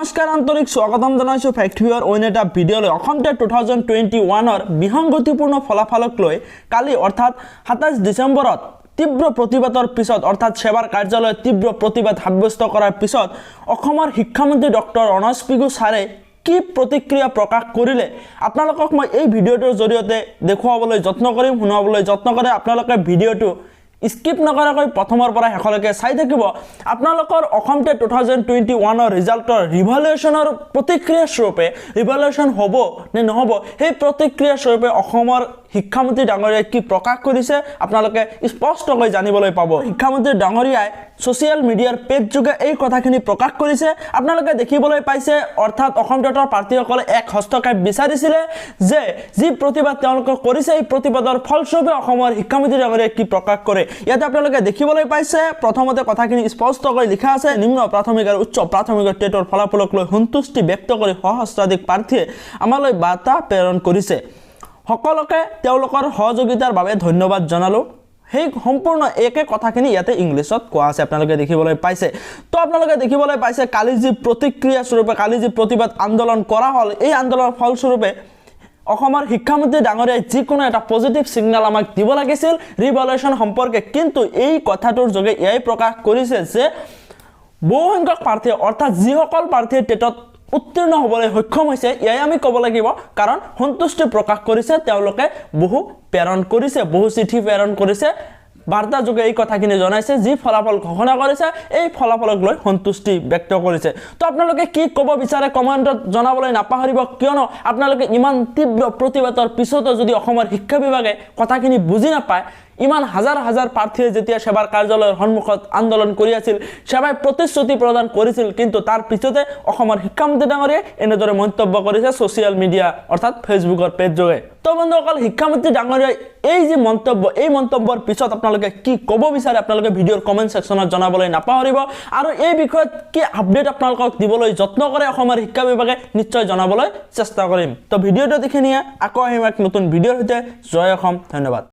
নমস্কাৰ, আন্তৰিক স্বাগতম জনাইছোঁ ফেক্ট ভিউৰ অইন এটা ভিডিঅ'লৈ। অসম টেট 2021ৰ বিসংগতিপূৰ্ণ ফলাফলক লৈ কালি অৰ্থাৎ 27 ডিচেম্বৰত তীব্ৰ প্ৰতিবাদৰ পিছত, অৰ্থাৎ সেৱাৰ কাৰ্যালয়ত তীব্ৰ প্ৰতিবাদ সাব্যস্ত কৰাৰ পিছত অসমৰ শিক্ষামন্ত্ৰী ডক্টৰ ৰণোজ পেগু ছাৰে কি প্ৰতিক্ৰিয়া প্ৰকাশ কৰিলে, আপোনালোকক মই এই ভিডিঅ'টোৰ জৰিয়তে দেখুৱাবলৈ যত্ন কৰিম, শুনোৱাবলৈ যত্ন কৰিম। আপোনালোকে ভিডিঅ'টো স্কিপ নকৰাকৈ প্ৰথমৰ পৰা শেষলৈকে চাই থাকিব। আপোনালোকৰ অসম টেট 2021ৰ ৰিজাল্টৰ ৰিভলিউশ্যনৰ প্ৰতিক্ৰিয়া স্বৰূপে, ৰিভলিউশ্যন হ'ব নে নহ'ব, সেই প্ৰতিক্ৰিয়া স্বৰূপে অসমৰ শিক্ষামন্ত্ৰী ডাঙৰীয়াই কি প্ৰকাশ কৰিছে, আপোনালোকে স্পষ্টকৈ জানিবলৈ পাব। শিক্ষামন্ত্ৰী ডাঙৰীয়াই ছ'চিয়েল মিডিয়াৰ পেজ যোগে এই কথাখিনি প্ৰকাশ কৰিছে, আপোনালোকে দেখিবলৈ পাইছে। অৰ্থাৎ অসম টেটৰ প্ৰাৰ্থীসকলে এক হস্তক্ষেপ বিচাৰিছিলে যে যি প্ৰতিবাদ তেওঁলোকে কৰিছে, এই প্ৰতিবাদৰ ফলস্বৰূপে অসমৰ শিক্ষামন্ত্ৰী ডাঙৰীয়াই কি প্ৰকাশ কৰে, ইয়াতে আপোনালোকে দেখিবলৈ পাইছে। প্ৰথমতে কথাখিনি স্পষ্টকৈ লিখা আছে, নিম্ন প্ৰাথমিক আৰু উচ্চ প্ৰাথমিকৰ টেটৰ ফলাফলক লৈ সন্তুষ্টি ব্যক্ত কৰি সহস্ৰাধিক প্ৰাৰ্থীয়ে আমালৈ বাৰ্তা প্ৰেৰণ কৰিছে। সকলোকে তেওঁলোকৰ সহযোগিতাৰ বাবে ধন্যবাদ জনালোঁ। সেই সম্পূৰ্ণ একে কথাখিনি ইয়াতে ইংলিছত কোৱা আছে, আপোনালোকে দেখিবলৈ পাইছে। তো আপোনালোকে দেখিবলৈ পাইছে, কালি যি প্ৰতিক্ৰিয়া স্বৰূপে, কালি যি প্ৰতিবাদ আন্দোলন কৰা হ'ল, এই আন্দোলনৰ ফলস্বৰূপে অসমৰ শিক্ষামন্ত্ৰী ডাঙৰীয়াই যিকোনো এটা পজিটিভ ছিগনেল আমাক দিব লাগিছিল ৰিভলিউশ্যন সম্পৰ্কে। কিন্তু এই কথাটোৰ যোগে এয়াই প্ৰকাশ কৰিছে যে বহুসংখ্যক প্ৰাৰ্থীয়ে, অৰ্থাৎ যিসকল প্ৰাৰ্থীয়ে টেটত উত্তীৰ্ণ হ'বলৈ সক্ষম হৈছে, এয়াই আমি ক'ব লাগিব, কাৰণ সন্তুষ্টি প্ৰকাশ কৰিছে, তেওঁলোকে বহু প্ৰেৰণ কৰিছে, বহু চিঠি প্ৰেৰণ কৰিছে, বাৰ্তা যোগে এই কথাখিনি জনাইছে, যি ফলাফল ঘোষণা কৰিছে এই ফলাফলক লৈ সন্তুষ্টি ব্যক্ত কৰিছে। তো আপোনালোকে কি ক'ব বিচাৰে কমেণ্টত জনাবলৈ নাপাহৰিব। কিয়নো আপোনালোকে ইমান তীব্ৰ প্ৰতিবাদৰ পিছতো যদি অসমৰ শিক্ষা বিভাগে কথাখিনি বুজি নাপায়, ইমান হাজাৰ হাজাৰ প্ৰাৰ্থীয়ে যেতিয়া সেৱাৰ কাৰ্যালয়ৰ সন্মুখত আন্দোলন কৰি আছিল, সেৱাই প্ৰতিশ্ৰুতি প্ৰদান কৰিছিল, কিন্তু তাৰ পিছতে অসমৰ শিক্ষামন্ত্ৰী ডাঙৰীয়াই এনেদৰে মন্তব্য কৰিছে ছ'চিয়েল মিডিয়া অৰ্থাৎ ফেচবুকৰ পেজ যোগে। তো বন্ধুসকল, শিক্ষামন্ত্ৰী ডাঙৰীয়াই এই যি মন্তব্য, এই মন্তব্যৰ পিছত আপোনালোকে কি ক'ব বিচাৰে, আপোনালোকে ভিডিঅ'ৰ কমেণ্ট ছেকশ্যনত জনাবলৈ নাপাহৰিব। আৰু এই বিষয়ত কি আপডেট আপোনালোকক দিবলৈ যত্ন কৰে অসমৰ শিক্ষা বিভাগে, নিশ্চয় জনাবলৈ চেষ্টা কৰিম। তো ভিডিঅ'টো এইখিনিয়ে, আকৌ আহিম এক নতুন ভিডিঅ'ৰ সৈতে। জয় অসম, ধন্যবাদ।